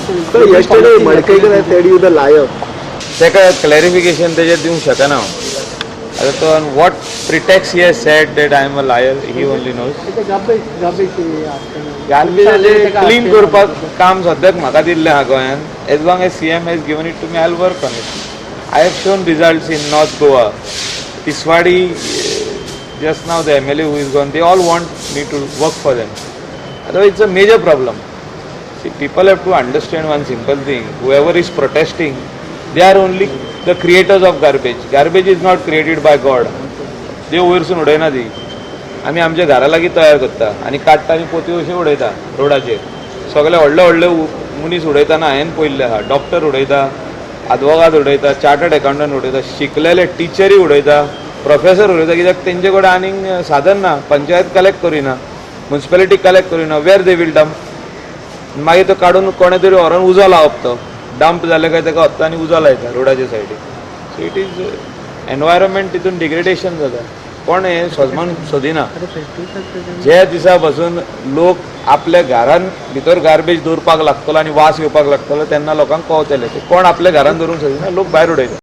So yesterday Madkaikar has said you the liar. ताका clarification तेजेर दिवंक शकना हांव. आतां तो what pretext he has said that I am a liar, he only knows. गार्बेजाचें क्लीन करपाक काम सद्याक म्हाका दिल्लें आहा गोंयान. As long as CM has given it to me, I work on it. I have shown results in North Goa, Tiswadi. Just now the MLA who is gone, they all want me to work for them. Otherwise, it's a major problem. See, people have to understand one simple thing. Whoever is protesting, they are only the creators of garbage. Garbage is not created by God. देव वयरसून उडयना ती. आमी आमच्या घरा लागीं तयार करता आनी काडटा आनी पोतयो अश्यो उडयता रोडाचेर. सगळे व्हडले व्हडले मनीस उडयतना हांवें पळयल्ले आहा. डॉक्टर उडयता, आदवोगाद उडयता, चार्टर्ड अकाउंटंट उडयता, शिकलेले टिचरी उडयता, प्रोफेसर उडयता, कित्याक तेंचे कडेन आनीक साधन ना. पंचायत कलेक्ट करिना, मुन्सिपेलिटी कलेक्ट करिना. Where they will dump? मागीर तो काडून कोणे तरी व्हरोन उजो लावप. तो डंप जाले काय ताका व्हरता आनी उजो लायता रोडाच्या सायडीक. सो it is environment, तितून डिग्रेडेशन जाता. कोण हें सोजमान सोदिना. जे दिसा पासून लोक आपल्या घरान भितर गार्बेज दवरपाक लागतलो आनी वास येवपाक लागतलो, तेन्ना लोकांक कळतलें. ते कोण आपल्या घरान दवरूंक सोदिना, लोक भायर उडयता.